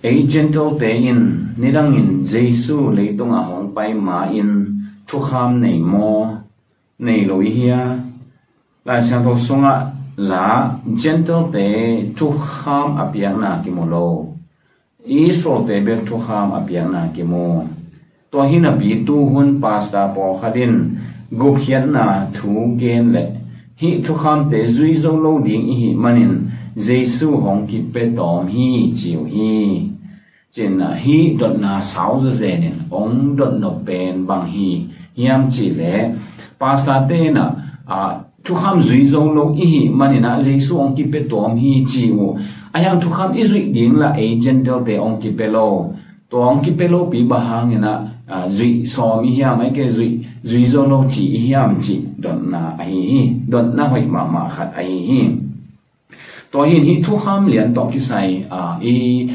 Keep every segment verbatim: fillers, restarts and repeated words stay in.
Ei Gentile-te in nidangin Jesu leitungah hong pai ma-in thukham nei maw? Nei lo i hia? Lai Siangtho sungah la Gentile-te thukham a piakna kimu lo. Israel-te bek thukham a piakna kimu. Tua hi napi tuhun pastor pawlkhat in gupkhiatna thu gen le hih thukhamte zui zo lo ding i hih manin Jesu hong kipia tawm hi ci uh hi. Cinah hih dotna sau zazenin hong dot nop pen bang hi hiam cihleh pastor-te inah, ah, thukham zui zo lo i hih maninah Jesu hong kipia tawm hi ci uh. A hiang thukham i zuih ding lah ei Gentile-te hong kipia lo. Tua hong kipia lopi bang hanginah, ah, zuih sawm i hiam, ahih kei zuih, zui zo lo ci i hiam cih dotna ahi hi. Dotna hoih mahmah khat ahi hi. Tua hin hih thukham lian tawh kisai, ah, i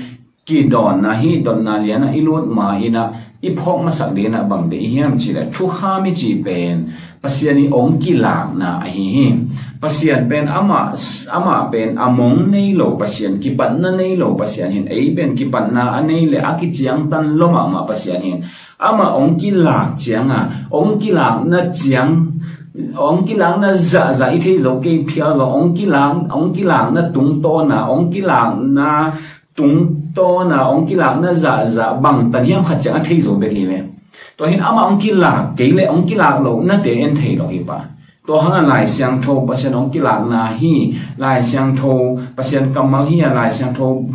kidawnna hih dotna lianah i lut ma-inah i phawk masak dinah bang deih i hiam cihleh thukham i cih pen Pasian i hong kilakna ahi hi. Pasian pen amah, amah pen a mong nei lo Pasian, kipatna nei lo Pasian hin, ei pen kipatna a nei le a kiciangtan lo mahmah Pasian hin. Amah hong kilak cianga, hong kilakna ciang, hong kilakna zahzah i thei zo kei phial zong, hong kilak, hong kilakna tungtawna, hong kilakna tungtawna, hong kilakna zahzah bangtan hiam khat ciang a thei zo bek hi ve. Tua hin amah hong kilak kei le hong kilak lohnate en thei lo hi pa. Tua hanga Lai Siangtho Pasian hong kilakna hi, Lai Siangtho Pasian kammal hi a, Lai Siangtho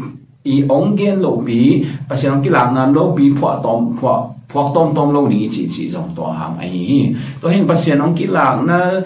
i hong gen lopi, Pasian hong kilakna lopi phuak tawm, phuak, phuak tawmtawm lo ding i cihcih zong tua hang ahi hi. Tua hin Pasian hong kilakna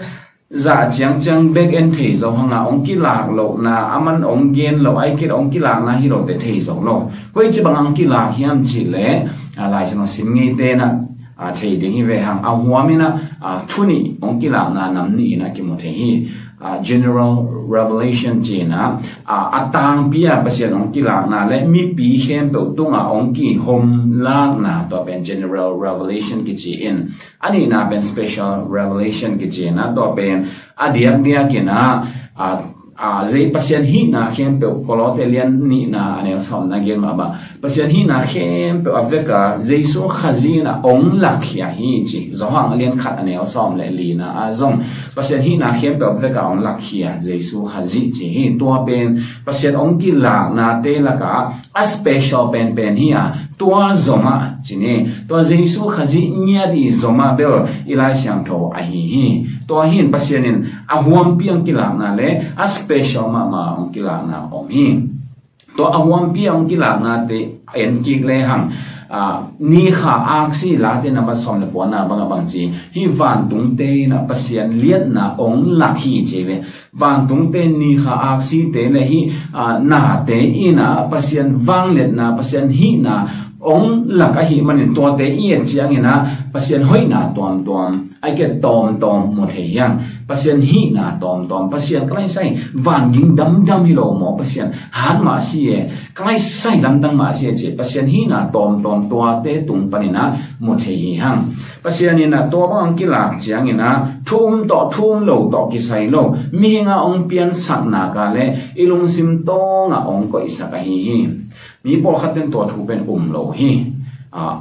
zah ciangciang bek en thei zo hanga hong kilak lohna, aman hong gen lo, ahih kei leh hong kilakna hi lote thei zo lo. Koi ci bang hong kilak hiam cihleh, ah, Lai Siangtho sim ngeite inah, ah, thei ding hi ve hang. A huam inah, ah, thu nih hong kilakna nam nih inah kimu thei hi. Ah, general revelation ci-inah, ah, a tangpi a Pasian hong kilakna le mipi khempeuh tungah hong kihom lakna, tua pen general revelation kici in. A nihna pen special revelation kici inah, tua pen a diakdiak inah, ah, ah, zei Pasian hihna khempeuh, Kolose lian nihna a neu sawmna gen mah bang, Pasian hihna khempeuh a veka Jesu Khazih inah hong lakkhia hi ci. Johan a lian khat a neu sawm le lina ah zong Pasian hihna khempeuh a veka hong lakkhia Jesu Khazih ci hi. Tua pen Pasian hong kilaknate lakah a special penpen hi a, tua zomah ci ni. Tua Jesu Khazih ngiat i zomah bel i Lai Siangtho ahi hi. Tua hin Pasian in a huampi hong kilakna le a special mahmah hong kilakna om hi. Tua a huampi a hong kilaknate en kik lehang, ah, ni kha aksi Late nambat sawm le kuana bangah bang ci, hih vantungte inah Pasian liatna hong lak hi ci ve. Vantungte ni kha aksite le hih, ah, nate inah Pasian vangliatna, Pasian hihna hong lak ahih manin tuate i et cianginah Pasian hoihna tuamtuam, ahih kei leh tawmtawm mu thei hi hang. Pasian hihna tawmtawm, Pasian ka laisai vanging damdam hi lo maw, Pasian hat mah si e, ka laisai lamdang mah si e ci, Pasian hihna tawmtawm tuate tung paninah mu thei hi hang. Pasian inah tua bang hong kilak cianginah thu um tawh thu um lo tawh kisai lo, mihingah hong piansakna ka le i lungsim tawngah hong koihsak ahi hi. Mi pawlkhat ten tua thu pen um lo hi. Ah,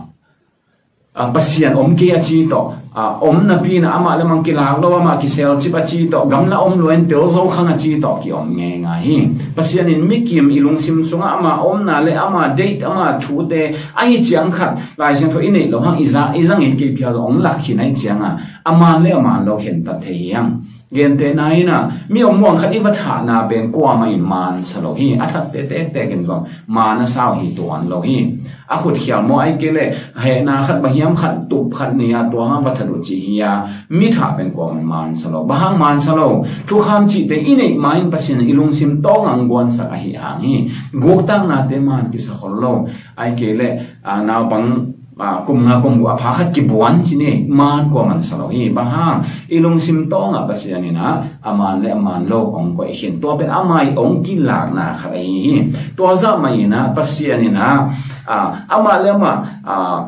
ah, Pasian om kei a ci tawh, ah, om napi inah amah le amah kilak lo, amah kiselcip a ci tawh, gamla om lua in tel zo khang a ci tawh kiom ngeingai hi. Pasian in mikim i lungsim sungah ama omna le ama deih, ama thute ahi ciang khat Lai Siangtho i neih loh hang i za, i zang in kei phial hong lak khin ahih cianga a man le a man lo khentat thei hi hang. Gentehna inah mi om muang khat i va thahna pen kuamah in man sa lo hi. A thatte tektek in zong man a sau hi tuan lo hi. A khutkhial maw, ahih kei leh hehna khat bang hiam khat tup khat nei a tua hang va that uh cih hi a, mi thah pen kuamah in man sa lo. Bang hang man sa lo? Thukham cihte i neih ma-in Pasian in i lungsim tawngah hong guansak ahih hang hi. Guktaknate man kisa khol lo. Ahih kei leh, ah, naupang, ah, kum nga kum guk a pha khat kibuan ci ni, man kuamah in sa lo hi. Bang hang? I lungsim tawngah Pasian inah a man le a man lo hong koih khin. Tua pen amah i hong kilakna khat ahi hi. Tua zah mah inah Pasian inah, ah, amah le amah, ah,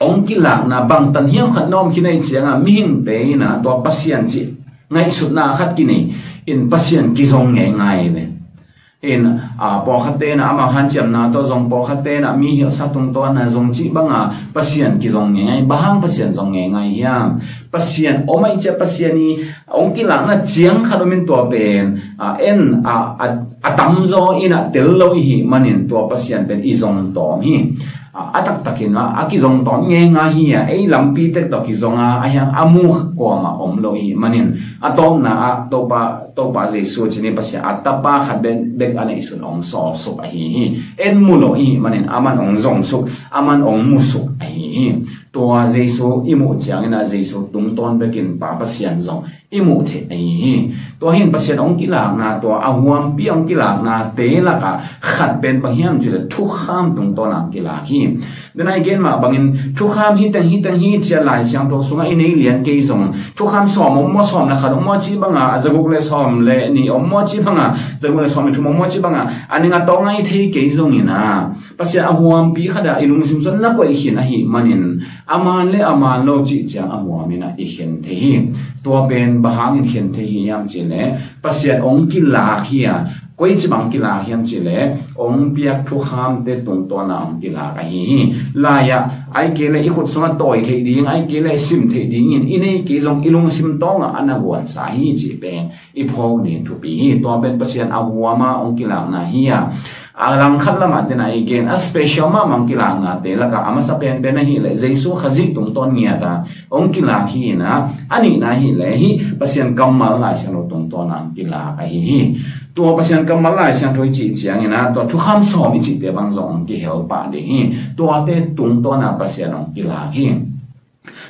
hong kilakna bangtan hiam khat na om khin ahih cianga mihingte inah tua Pasian cih ngaihsutna khat kinei in Pasian kizong ngeingai ve. In, a, pawlkhatte in ah amau hanciamna tawh zong, pawlkhatte in ah mi hilhsa tungtawn ah zong cih banga Pasian kizong ngeingai. Bang hang Pasian zong ngeingai hiam? Pasian om ahih ciang Pasian i hong kilakna ciang khat om in, tua pen, a, en, a, a, a tamzaw in ah tel lo i hih manin tua Pasian pen i zong tawm hi. A, a taktakin ah a kizong tawm ngeingai hi a, ei lampi tek tawh kizong a, a hiang a mu kuamah om lo i hih manin, a tawpna ah Topa, Topa Jesu cih ni Pasian a tapa khat bek, bek a neihsun hong sawlsuk ahi hi. En mu lo i hih manin aman hong zongsuk, aman hong musuk ahi hi. Tua Jesu i muh ciangin ah Jesu tungtawn bekin Pa Pasian zong i muh theih ahi hi. Tua hi in Pasian hong kilakna, tua a huampi hong kilaknate lakah khat pen bang hiam cih leh thukham tungtawn ah hong kilak hi. Tua i gen mah bangin thukham hi teng hi teng hi ci-a Lai Siangtho sungah i nei lian kei zong, thukham sawm om maw, sawm le khat om maw cih banga, a zaguk le sawm le nih om maw cih banga, zaguk le sawm le thum om maw cih banga, a ning a tawng a i thei kei zongin ah, Pasian a huampi khat ah i lungsim sung na koih khin ahih manin, a man le a man lo cih ciang a huam in ah i khen thei hi. Tua pen bang hangin khen thei hi hiam cih leh, Pasian hong kilak hi a, koici bang kilak hiam cih leh, hong piak thukhamte tungtawn ah hong kilak ahi hi. Lai ah, ahih kei leh i khut sungah tawi theih ding, ahih kei leh sim theih dingin i nei kei zong i lungsim tawng ah a na guansa hi cih pen i phawk ding thupi hi. Tua pen Pasian a huam ah hong kilakna hi a, a langkhat lamah te in ah i gen, a special mahmah hong kilaknate lakah a masa penpen ahih leh Jesu Khazih tungtawn ngiat ah hong kilak hi in ah, a nihna ahih leh hih Pasian kammal Lai Siangtho tungtawn ah hong kilak ahi hi. Tua Pasian kammal Lai Siangtho i cih ciangin ah, tua thukham sawm i cihte bang zong hong kihel pah ding hi. Tuate tungtawn ah Pasian hong kilak hi.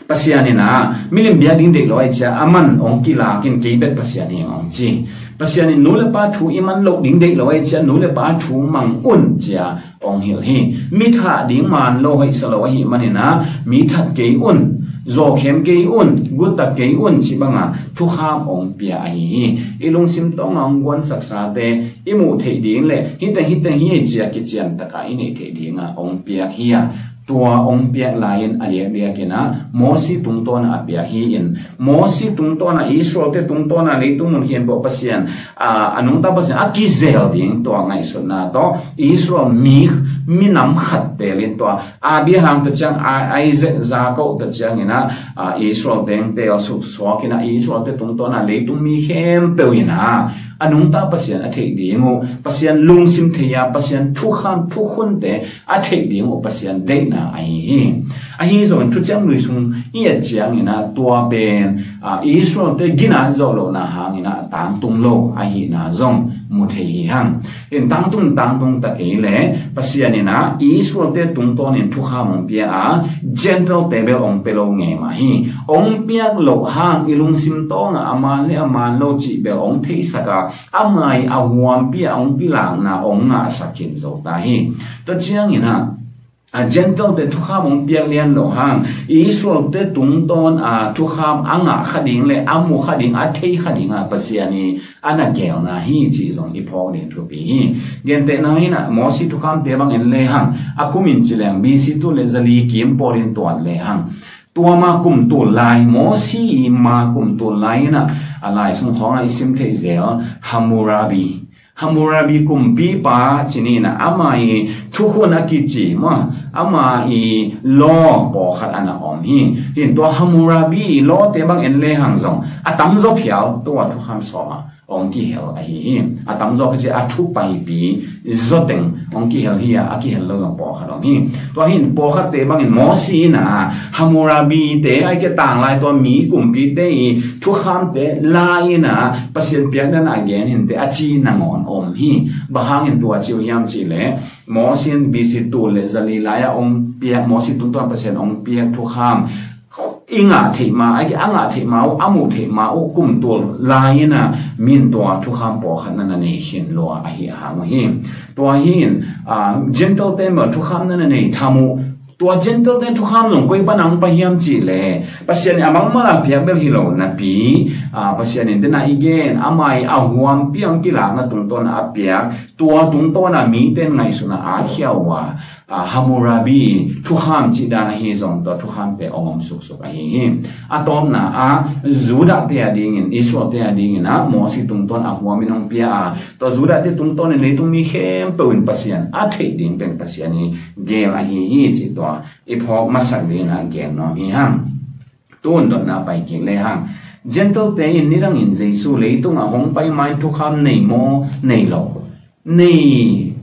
Pasian in ah milim biak ding deih lo ahih ciang aman hong kilak in, kei bek Pasian hi ing, hong ci. Pasian in nu le pa thu i man loh ding deih lo ahih ciang nu le pa thu mang un ci-a hong hilh hi. Mi thah ding man lo hoihsa lo ahih manin ah, mi that kei un, zawkhem kei un, guttak kei un cih banga thukham hong pia ahi hi. I lungsim tawng ah hong guansaksate i muh theih ding le, hi teng hi teng hi ci-a kician takin i neih theih dingah hong piak hi a, tua hong piak lai-in a diakdiakin ah Mosi tungtawn ah a piak hi in, Mosi tungtawn ah, Israelte tungtawn ah leitung mun khempeuh Pasian, a, a nungta Pasian a kizel ding tua ngaihsutna tawh Israel mi, minam khat telin, tua Abraham tawh ciang, a, Isaac, Jacob tawh ciangin ah, a, Israel teng teel suksuakin ah Israelte tungtawn ah leitung mi khempeuh in ah a nungta Pasian a theih ding uh, Pasian lungsim thei a, Pasian thukham thukhunte a theih ding uh Pasian deihna ahi hi. Ahi zongin Thuciam Lui sung i et ciangin ah tua pen, a, Israelte ginat zawh lohna hangin ah tangtung lo ahihna zong mu thei hi hang. In tangtung, tangtung ta kei leh Pasian in ah Israelte tungtawnin thukham hong pia a, Gentile-te bel hong pia lo ngei mah hi. Hong piak loh hang i lungsim tawng ah a man le a man lo cih bel hong theisak a, ama i a huampi a hong kilakna hong ngahsak khin zo ta hi. Tua ciangin ah, a, Gentile-te thukham hong piak lian loh hang, Israel-te tungtawn a thukham a ngah kha ding le a mu kha ding, a thei kha ding a Pasian i a na geelna hi cih zong i phawk ding thupi hi. Gentehna in ah, Mosi thukhamte bang en lehang, a kum in ci leng B C tul le zali kim pawlin tuat lehang, tua ma kum tul lai, Mosi i ma kum tul lai in ah, a lai sung khawng ah i sim theih zel Hammurabi, Hammurabi kumpipa ci ni in ah, ama i thukhun a kici maw, ama i law pawlkhat a na om hi. Hi in tua Hammurabi i lawte bang en lehang zong a tamzaw phial tua thukham sawm ah hong kihel ahi hi. A tamzaw ka ci a thu paipi zaw teng hong kihel hi a, a kihel lo zong pawlkhat om hi. Tua hi in pawlkhatte bangin Mosi in ah Hammurabi-te, ahih kei leh tanglai tua mi kumpite i thukhamte la in ah Pasian piakna a gen hi inteh a ci nangawn om hi. Bang hangin tua ci uh hiam cih leh, Mosi in B C tul le zali lai-ah hong piak, Mosi tungtawn Pasian hong piak thukham i ngah theih ma, a ngah theih ma uh, a muh theih ma uh kum tul lai in ah min tua thukham pawlkhat na na nei khin lua ahih hang uh hi. Tua hi in, a, Gentile-te bel thukham na na nei tham uh, Tua Gentile te thukham zong koi pan a hong pai hiam cih leh, Pasian in a mangmal a piak bel hi lo napi, a, Pasian in dena i gen, amah i a huampi a hong kilakna tungtawn a piak, tua tungtawn a mite in ngaihsun a at khia uh a, a, Hammurabi thukham cih dan ahi zong tua thukhamte hong om suksuk ahi hi. A tawpna ah Judah te a dingin, Israel te a dingin ah Moses tungtawn a huam in hong pia a, tua Judah te tungtawn in leitung mi khempeuh in Pasian a theih ding pen Pasian i gel ahi hi cih tua i phawk masak dingin ah gen nuam hi hang. Tun dotna pai kik le hang. Gentile te in nidangin Jesu leitung a hong pai ma in thukham nei maw nei lo? Nei,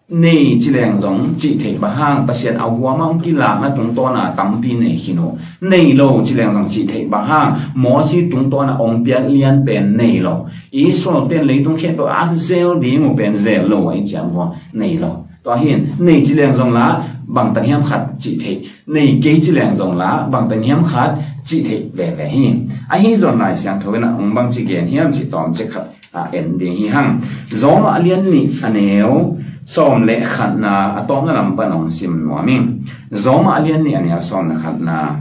nei ci leng zong cih theih bang hang, Pasian a huam a hong kilakna tungtawn a tampi nei khin uh. Nei lo ci leng zong cih theih bang hang, Moses tungtawn a hong piak lian pen nei lo. Israel ten leitung khempeuh a zel ding uh pen zel lo a i ciang vua nei lo. Tua hi in, nei ci leng zong la bangtang hiam khat cih theih, nei kei ci leng zong la bangtang hiam khat cih theih veve hi. Ahi zong Lai Siangtho in ah hong bang ci gen hiam cih tawm cek khat a en ding hi hang. Roma a lian nih a neu sawm le khatna a tawpna lam pan hong sim nuam ing. Roma a lian nih a neu sawm le khatna.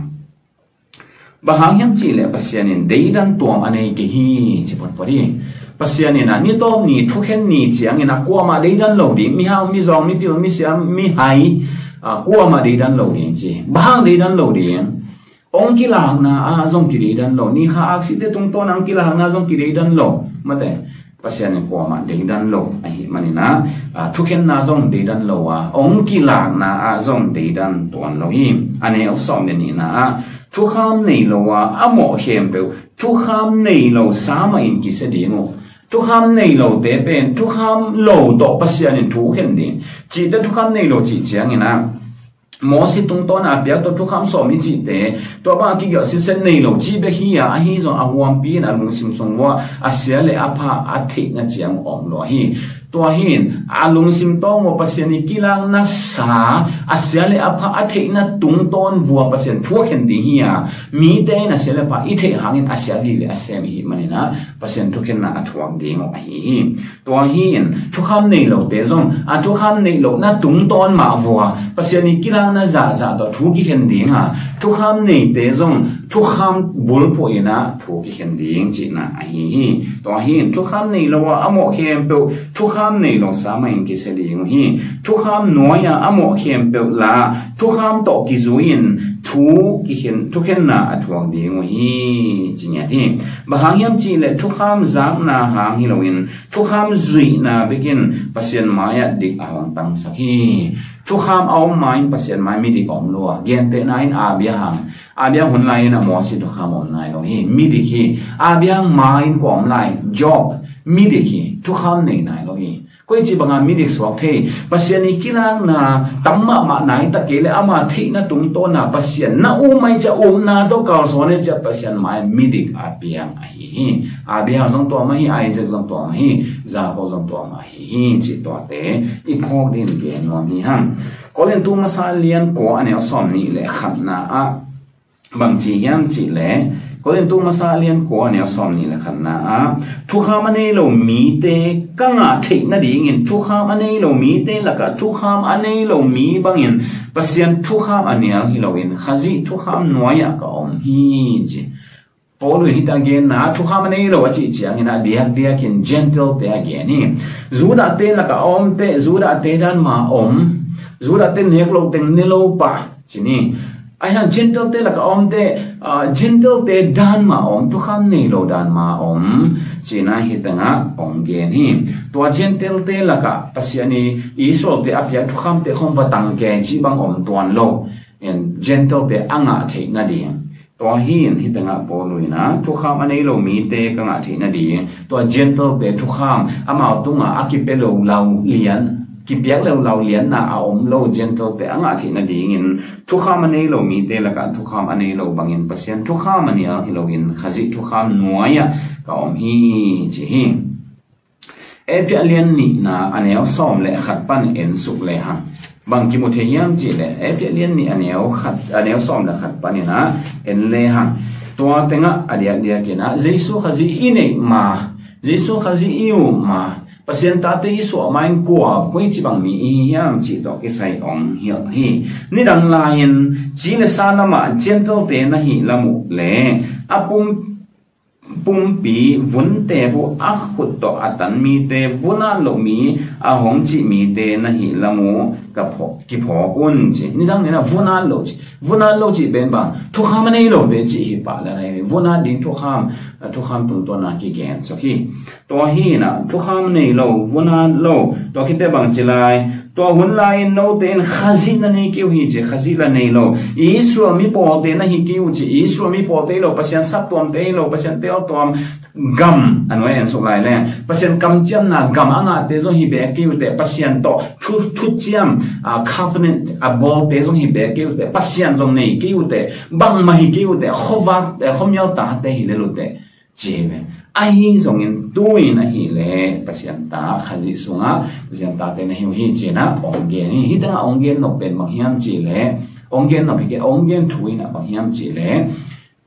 Bang hang hiam cih leh Pasian in deidan tuam a nei kei hi ci photphot hi. Pasian in ah ni tawp ni thukhen ni ciangin ah kuamah deidan lo ding, mihau, mizawng, mipil, misiam, mihai, a, kuamah deidan lo ding ci. Bang hang deidan lo ding? Hong kilakna ah zong kideidan lo. Ni kha aksite tungtawn a hong kilakna zong kideidan lo. Mate, Pasian in kuamah deidan lo ahih manin ah, a, thukhenna zong deidan lo a, hong kilakna ah zong deidan tuan lo hi. A neu sawm le nihna ah thukham nei lo a a mawh khempeuh thukham nei lo sa mah in kisia ding uh. Thukham nei lote pen thukham lo tawh Pasian in thu khen ding. Cihte thukham nei lo cih ciangin ah Moses tungtawn a piak tua thukham sawm i cihte, tua bang a kigelh sitset nei lo cih bek hi a, ahi zong a huampi in a lungsim sung vua a sia le a pha a theihna ciang om lua hi. Tua hi in a lungsim tawng vua Pasian i kilakna sa a sia le a pha a theihna tungtawn vua Pasian thu a khen ding hi a, mite in a sia le pha i theih hangin a sia vive a sem i hih manin ah Pasian thukhenna a thuak ding uh ahi hi. Tua hi in thukham nei lote zong a thukham neih lohna tungtawn mah vua Pasian i kilakna zahzah tawh thu kikhen ding a, thukham neite zong thukham bulphuh in ah thu kikhen ding cihna ahi hi. Tua hi in thukham nei lo a a mawh khempeuh thukham nei lo sa mah in kisia ding uh hi. Thukham nuai a a mawh khempeuh la thukham tawh kizui in thu kikhen, thukhenna a thuak ding uh hi ci ngiat hi. Bang hang hiam cih leh thukham zakna hang hi loin thukham zuihna bekin Pasian mai-ah dik a hong tangsak hi. Thukham a om ma-in Pasian mai midik a om lua. Gentehna in Abraham, Abraham hun lai-in a Moses thukham a om nai lo hi, midik hi. Abraham ma-in kua om lai? Job, midik hi, thukham nei nai lo hi. Koi ci banga midik suak thei? Pasian i kilakna tam mahmah nai ta kei le ama theihna tungtawna Pasian na um ai cia, umna tawh kalsuan ai cia Pasian mai midik a piang ahi hi. Abraham zong tua mah hi, Isaac zong tua mah hi, Jacob zong tua mah hi hi, cih tuate i phawk dingin gen nuam hi hang. Korintu masa lian kua a neu sawm nih le khatna ah bang ci hiam cih leh, Korintu masa lian kua a neu sawm nih le khatna ah, thukham a nei lo mite ka ngah theih nadingin thukham a nei lo mite lakah thukham a nei lo mi bangin Pasian thukham a nial hi loin Khazih thukham nuai-ah ka om hi ci. Paul in hita genna thukham a nei lo a cih ciangin a diakdiakin Gentile te a gen hi. Judah te lakah a omte, Judah te dan ma om, Judah te nek lo teng ne lo pah ci ni. Ahi hang Gentile te lakah a omte, ah, Gentile te dan ma om, thukham nei lo dan ma om cihna hi tengah ong gen hi. Tua Gentile te lakah Pasian i Israel te a piak thukham te khong va tang ke cih bang om tuan lo. Gentile te a ngah theih nading. Tua hi in hi tengah Paul in a thukham a nei lo mite ka ngah theih nading. Tua Gentile te thukham amau tungah a kipia lo lau lian, kipiak lo lau lianna a om lo Gentile te a ngah theih nadingin thukham a nei lo mite lakah thukham a nei lo bangin Pasian thukham a nial hi loin Khazih thukham nuai-ah ka om hi ci hi. Efesa lian nihna a neu sawm le khat pan en suk le hang. Bang kimu thei hiam cih leh Efesa lian nih a neu khat, a neu sawm le khat panin a en le hang. Tua tengah a diakdiakin a Jesu Khazih i neih ma, Jesu Khazih i uh ma, Pasian tate i suah ma-in kua, koi ci bang mi i hi hiam cih tawh kisai ong hilh hi. Nidang lai-in ci le sa lamah Gentile-te na hih lam uh le a pum pumpi vun teep uh a khut tawh a tan mite, vun at loh mi a hong cih mite na hih lam uh ka phawk, kiphawk un ci. Nidang ni-in ah vun at loh ci. Vun at loh cih pen bang, thukham a nei lote cih hi pah le lai. Vun at ding thukham, thukham tungtawn a kigen suk hi. Tua hi-in ah thukham nei lo, vun at lo, tua khit teh bang ci lai. Tua hun lai-in note in Khazih na nei kei uh hi ci, Khazih la nei lo. Israel mi pawlte na hi kei uh ci, Israel mi pawlte hi lo, Pasian saptuamte hi lo, Pasian teltuam gam a nuai en suk lai leng, Pasian kamciamna gam a ngahte zong hi bek kei uh teh, Pasian tawh thu, thuciam, a, covenant a bawlte zong hi bek kei uh teh, Pasian zong nei kei uh teh, bangmah hi kei uh teh, khuavak, eh, khuamial tate hi lel uh teh, ci hi ve. Ahi zongin tu-in ahih leh Pasian ta, Khazih sungah Pasian tate na hi uh hi ci-in ah ong gen hi. Hih tengah ong gen nop pen bang hiam cih leh, ong gen nop hi kei, ong gen thu in ah bang hiam cih leh,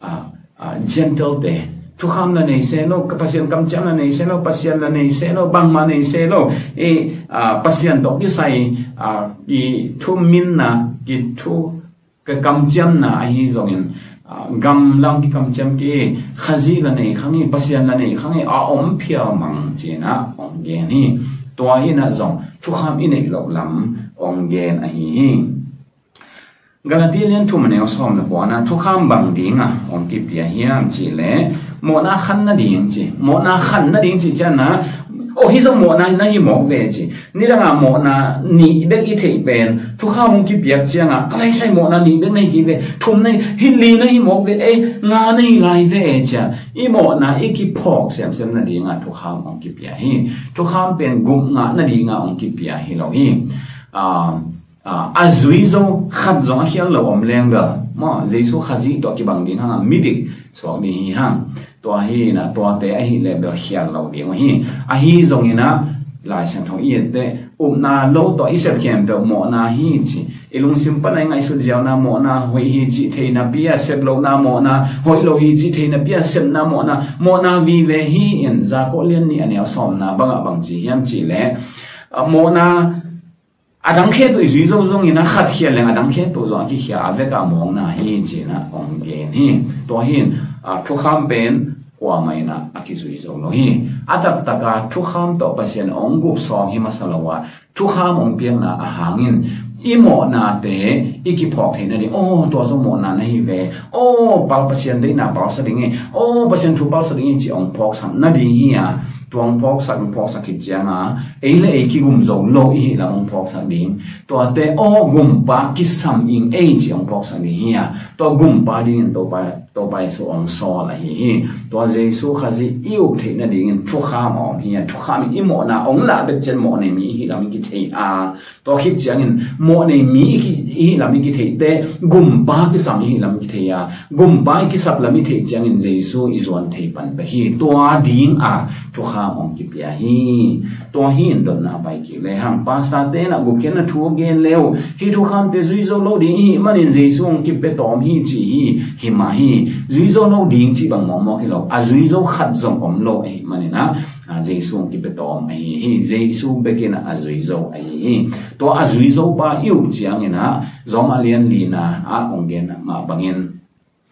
a, a, Gentile-te thukham la nei se lo, ka Pasian kamciam la nei se lo, Pasian la nei se lo, bangmah nei se lo, e, a, Pasian tawh kisai, a, i thuminna, kithu, ka kamciamna ahi zongin, a, gam lam kikamciam kei, Khazih la nei khang hi, Pasian la nei khang hi, a om phial mang ci-in ah ong gen hi. Tua in ah zong thukham i neih loh lam ong gen ahi hi. Galati lian thum a neu sawm le kua-na thukham bang dinga ong kipia hiam cih leh, mawhna khan nading ci, mawhna khan nading ci ciangin ah, aw, hih zong mawhna na hi mawk ve ci. Nidanga mawhna nih bek i theih pen, thukham hong kipiak ciangah, a laisai mawhna nih bek na hi kei ve, thum na hi, hih li na hi mawk ve, ei, nga na hi lai ve e cia. I mawhna i kiphawk semsem nadinga thukham hong kipia hi. Thukham pen gupngah nadinga hong kipia hi lo hi. A, a, a zui zo khat zong a khial lo om leng bel, maw, Jesu Khazih tawh kibang ding hanga midik suak ding hi hang. Tua hi-in ah, tuate ahih leh bel khial lo ding uh hi. Ahi zongin ah, Lai Siangtho i et teh, upna lo tawh i sep khempeuh mawhna hi ci. I lungsim pan a i ngaihsut ziauna mawhna hoih hi cih theihna pi-a, sep lohna mawhna hoih lo hi cih theihna pi-a, sepna mawhna, mawhna vive hi in. Jakob lian nih a neu sawmna bangah bang ci hiam cih leh, a, mawhna a dang khempeuh i zui zo zongin ah, khat khial leng a dang khempeuh zong a kikhia a, a vekah mawkna hi ci-in ah ong gen hi. Tua hi-in, a, thukham pen kuamah in ah a kizui zo lo hi. A taktaka thukham tawh Pasian ong gup sawm hi masa lo a, thukham ong piakna a hangin i mawhnate i kiphawk theih nading, aw, tua zong mawhna na hi ve, aw, pal, Pasian deihna palsa ding hi, aw, Pasian thu palsa ding hi ci ong phawksak nading hi a. Tua ong phawksak, ong phawksak khit cianga ei le ei kigum zo lo i hih lam ong phawksak ding. Tuate, aw, gumpa kisam ing ei ci ong phawksak ding hi a. Tua gumpa dingin Topa, Topa Jesu ong sawl ahi hi. Tua Jesu Khazih i up theih nadingin thukham a om hi a. Thukham in i mawhna ong lah bek ciang mawhnei mi i hih lam i kithei a. Tua khit ciangin mawhnei mi i ki-, i hih lam i kithei teh, gumpa kisam i hih lam i kithei a, gumpa i kisap lam i theih ciangin Jesu i zuan thei pan bek hi. Tua dinga thukham ong kipia hi. Tua hi in dotna pai kik le hang. Pastor-te in ah gupkhiatna thu a gen le uh, hih thukhamte zui zo lo ding i hih manin Jesu ong kipia tawm hi ci hi, hi mah hi. Zui zo lo ding cih bang mawkmawk hi lo, a zui zo khat zong om lo ahih manin ah, a, Jesu ong kipia tawm ahi hi. Jesu bek in ah a zui zo ahi hi. Tua a zui zo pa i up ciangin ah, Rom a lian lina ah ong gen mah bangin,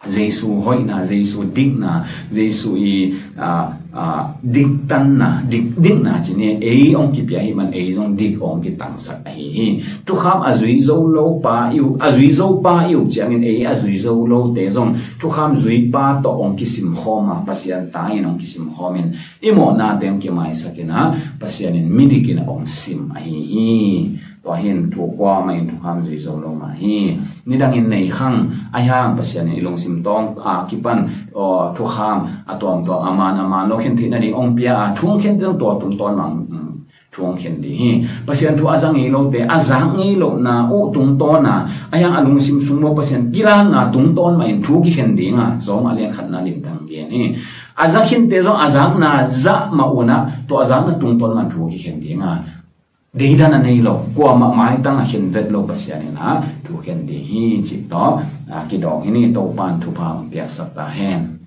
Jesu hoihna, Jesu dikna, Jesu i, a, a, diktanna, dik, dikna ci ni, ei ong kipia hi man ei zong dik ong kitangsak ahi hi. Thukham a zui zo lo pa i up, a zui zo pa i up ciangin ei a zui zo lote zong thukham zui pa tawh ong kisim khawm a, Pasian ta in ong kisim khawmin i mawhnate ong kimaisak in ah, Pasian in midik in ah ong sim ahi hi. Tua hi in thu kuamah in thukham zui zo lo mah hi. Nidangin nei khang, ahi hang Pasian in i lungsim tawng a kipan, aw, thukham a tuamtuam, a man a man lo khen theih nading ong pia a, thu ong khen ding tua tungtawn mah, um, thu ong khen ding hi. Pasian thu a za ngei lote, a zak ngei lohna uh tungtawn a, ahi hang a lungsim sung maw Pasian kilakna tungtawn mah in thu kikhen ding a, Rom a lian khatna limtang gen hi. A za khinte zong a zakna zah mah un ah, tua a zakna tungtawn mah thu kikhen ding a, deidan a nei lo, kuamah maitang a khen vet lo Pasian in ah thu khen ding hi cih tawh, a, kidawng hi ni. Topa'n thupha ong piaksak ta hen.